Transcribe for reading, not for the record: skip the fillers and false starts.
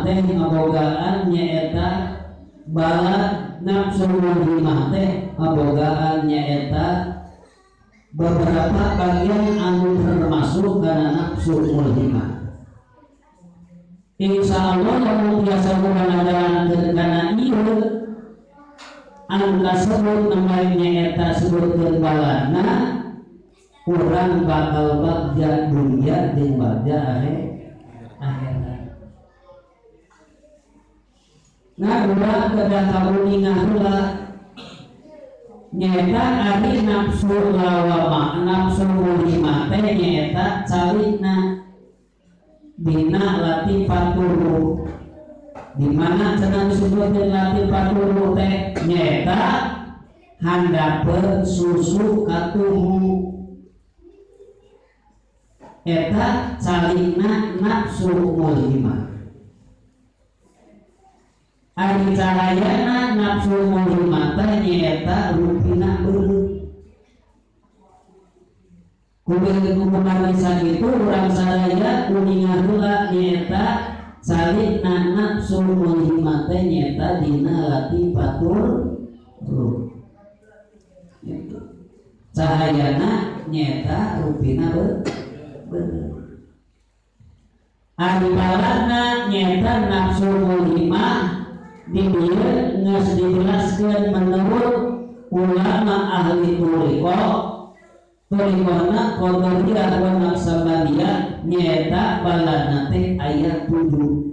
mulhimah teh ngabogaan nyaeta balad nafsu mulhimah teh ngabogaan nyaeta beberapa bagian anu termasuk kana nafsu mulhimah. Insya Allah lamun biasa ngajalankeun kana ieu anu kasebut namanya nyaeta sebutkeun baladna urang bakal bagja dunia jeung bagja akhirat. Nah urang kedah kaguningan heula nyaeta ari nafsu lawamah nafsu mulhimah teh nyaeta calikna dina latifatur di mana cenah disebutkeun latifatur teh nyaeta handapeun susu katuhu eta calikna nafsu mulhimah. Ari cahayana nafsu mulhimah teh nyaeta rupina beureum. Kumaha sakitu urang sadaya kuningan heula nyaeta calikna nafsu mulhimah teh nyaeta dina latifatur ruh. Cahayana nyaeta rupina beureum. Ari baladna nyaeta nafsu mulhimah di dieu geus dijelaskeun menurut ulama ahli thariqah thariqahna qadariyah wa naqsabandiyah nyaeta baladna teh aya 7.